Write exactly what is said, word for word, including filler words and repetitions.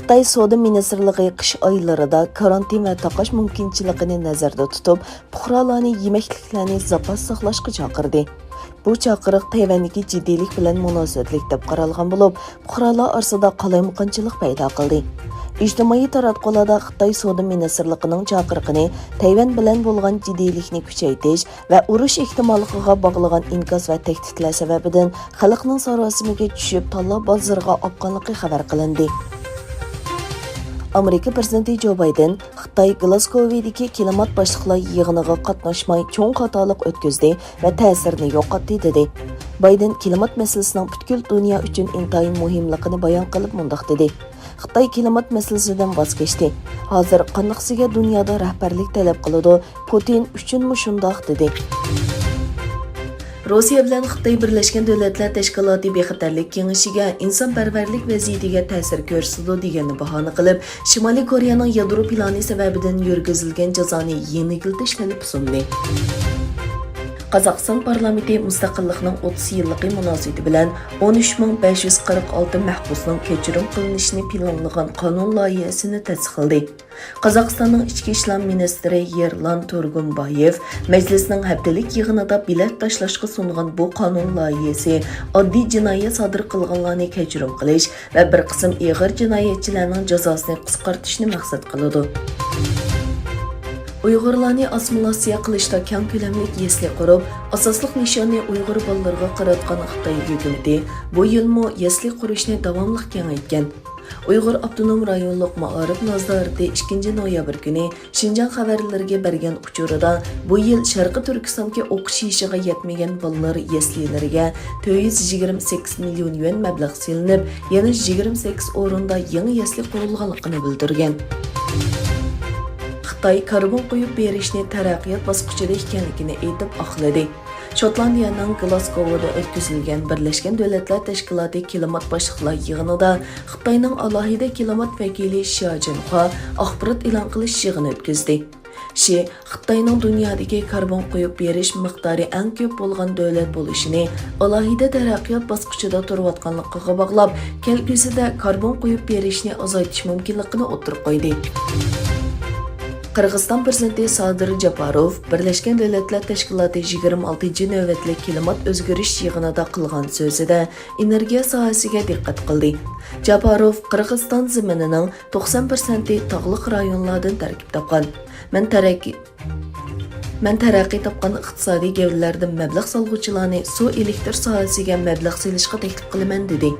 خىتاي سودا مىنىستىرلىقى قىش ئايلىرىدا كارانتىن ۋە تاقاش مۇمكىنچىلىكىنى نەزەردە تۇتۇپ، پۇقرالارنى يېمەكلىكلەرنى زاپاس ساقلاشقا چاقىردى. بۇ چاقىرىق تەيۋەندىكى جىددىيلىك بىلەن مۇناسىۋەتلىك دەپ قارالغان بولۇپ، پۇقرالار ئارىسىدا قالايمىقانچىلىق پەيدا قىلدى. ئىجتىمائىي تاراتقۇلاردا خىتاي سودا مىنىستىرلىقىنىڭ چاقىرىقىنى تەيۋەن بىلەن بولغان جىددىيلىكنى كۈچەيتىش ۋە ئۇرۇش ئېھتىماللىقىغا باغلىغان ئىنكاس ۋە تەھدىتلەر سەۋەبىدىن خەلقنىڭ ساراسىمىگە چۈشۈپ، تاللا بازىرىغا ئاپقانلىقى خەۋەر قىلىندى. ئامېرىكا پىرېزىدېنتى جو بايدېن خىتاي گلاسكوۋىدىكى كىلىمات باشلىقلار يىغىنىغا قاتناشماي چوڭ خاتالىق ئۆتكۈزدى ۋە تەسىرىنى يوقاتتى، دېدى. بايدېن كىلىمات مەسىلىسىنىڭ پۈتكۈل دۇنيا ئۈچۈن ئىنتايىن مۇھىملىقىنى بايان قىلىپ مۇنداق دېدى: خىتاي كىلىمات مەسىلىسىدىن ۋاز كەچتى. ھازىر قانداقسىگە دۇنيادا رەھبەرلىك تەلەپ قىلىدۇ، پۇتىن ئۈچۈنمۇ شۇنداق، دېدى. روسىيە بىلەن خىتاي بىرلەشكەن دۆلەتلەر تەشكىلاتى بىخەتەرلىك كېڭىشىگە ئىنسانپەرۋەرلىك ۋەزىيىتىگە تەسىر كۆرسىتىدۇ دېگەننى باھانە قىلىپ، شىمالىي كورېيەنىڭ يادرو پىلانى سەۋەبىدىن يۈرگۈزۈلگەن جازانى يېنىكلىتىش تەلىپى سۇندى. قازاقىستان پارلامېنتى مۇستەقىللىقنىڭ ئوتتۇز يىللىقى مۇناسىۋىتى بىلەن ئون ئۈچ مىڭ بەش يۈز قىرىق ئالتە مەھبۇسنىڭ كەچۈرۈم قىلىنىشىنى پىلانلىغان قانۇن لايىھەسىنى تەستىقلىدى. قازاقىستاننىڭ ئىچكى ئىشلار مىنىستىرى يېرلان تۇرگۇنبايېۋ مەجلىسنىڭ ھەپتىلىك يىغىنىدا بېلەت تاشلاشقا سۇنغان بۇ قانۇن لايىھەسى ئاددىي جىنايەت سادىر قىلغانلارنى كەچۈرۈم قىلىش ۋە بىر قىسىم ئېغىر جىنايەتچىلەرنىڭ جازاسىنى قىسقارتىشنى مەقسەت قىلىدۇ. ئۇيغۇرلارنى ئاسسىمىلياتسىيە قىلىشتا كەڭ كۆلەملىك يەسلى قۇرۇپ، ئاساسلىق نىشاننى ئۇيغۇر بالىلىرىغا قاراتقان خىتاي ھۆكۈمىتى بۇ يىلمۇ يەسلى قۇرۇشنى داۋاملىق كېڭەيتكەن. ئۇيغۇر ئاپتونوم رايونلۇق مائارىپ نازارىتى ئىككىنچى نويابىر كۈنى شىنجاڭ خەۋەرلىرىگە بەرگەن ئۇچۇرىدا، بۇ يىل شەرقىي تۈركىستاندىكى ئوقۇش يېشىغا يەتمىگەن بالىلار يەسلىلىرىگە تۆت يۈز يىگىرمە سەككىز مىليون يۈەن مەبلەغ سېلىنىپ، يەنە يىگىرمە سەككىز ئورۇندا يېڭى يەسلى قۇرۇلغانلىقىنى بىلدۈرگەن. خىتاي كاربون قويۇپ بېرىشنى تەرەققىيات باسقۇچىدا ئىكەنلىكىنى ئېيتىپ ئاقلىدى. شوتلاندىيەنىڭ گلاسگوۋىدا ئۆتكۈزۈلگەن بىرلەشكەن دۆلەتلەر تەشكىلاتى كىلىمات باشلىقلار يىغىنىدا خىتاينىڭ ئالاھىدە كىلىمات ۋەكىلى شيا جىنخۇا ئاخبارات ئېلان قىلىش يىغىنى ئۆتكۈزدى. شى خىتاينىڭ دۇنيادىكى كاربون قويۇپ بېرىش مىقدارى ئەڭ كۆپ بولغان دۆلەت بولۇشىنى ئالاھىدە تەرەققىيات باسقۇچىدا تۇرۇۋاتقانلىقىغا باغلاپ، كەلگۈسىدە كاربون قويۇپ بېرىشنى ئازايتىش مۇمكىنلىقىنى ئوتتۇرىغا قويدى. قىرغىزىستان پىرېزىدېنتى سادىر جاپاروف بىرلەشكەن دۆلەتلەر تەشكىلاتى يىگىرمە ئالتىنچى نۆۋەتلىك كىلىمات ئۆزگىرىش يىغىنىدا قىلغان سۆزىدە ئېنېرگىيە ساھەسىگە دىققەت قىلدى. جاپاروف قىرغىزىستان زېمىنىنىڭ توقسان پىرسەنتى تاغلىق رايونلاردىن تەركىب تاپقان. مەن تەرەققىي-، مەن تەرەققىي تاپقان ئىقتىسادىي گەۋدىلەردىن مەبلەغ سالغۇچىلارنى سۇ ئېلېكتر ساھەسىگە مەبلەغ سېلىشقا تەكلىپ قىلىمەن، دېدى.